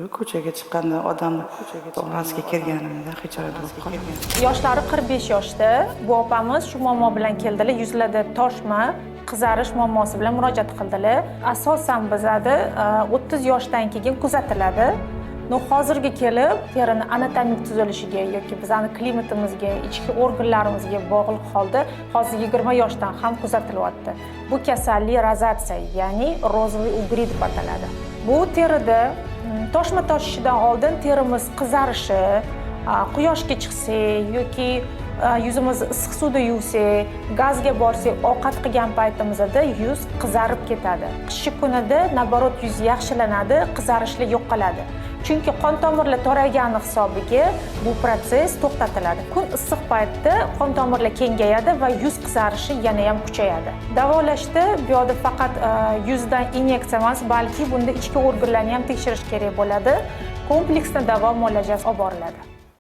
Shu ko'chaga chiqqanda, odamni orasiga kirganimda xijolat bo'lib qolaman. Yoshlari 45 yoshda. Bu opamiz shu muammo bilan keldilar. Yuzlarda toshma, qizarish muammosi bilan murojaat qildilar. Asosan bizada 30 yoshdan keyin kuzatiladi. Но hozirga kelib terini anatomik tuzilishiga yoki bizani klimatimizga, ichki organlarimizga bog'liq holda hozir 20 yoshdan ham kuzatilyapti. Bu kasallik rozatsiya, ya'ni розовый угри deb ataladi. Bu terida toshma toshishidan oldin terimiz qizarishi, quyoshga chiqsak yoki yuzimizni issiq suvda yuvsak, gazga borsak, ovqat qilgan paytimizda yuz qizarib ketadi. Qishki kunida, наоборот, yuz yaxshilanadi, qizarishlar yo'qoladi, chunki qon tomirlar toraygani hisobiga bu protsess to'xtatiladi. Kun issiq paytda qon tomirlar kengayadi va yuz qizarishi yana ham kuchayadi. Davolashda bu yoqda faqat yuzdan inyeksiya emas, balki bunda ichki organlarni ham tekshirish kerak bo'ladi. Kompleksli davo muolajasi olib boriladi.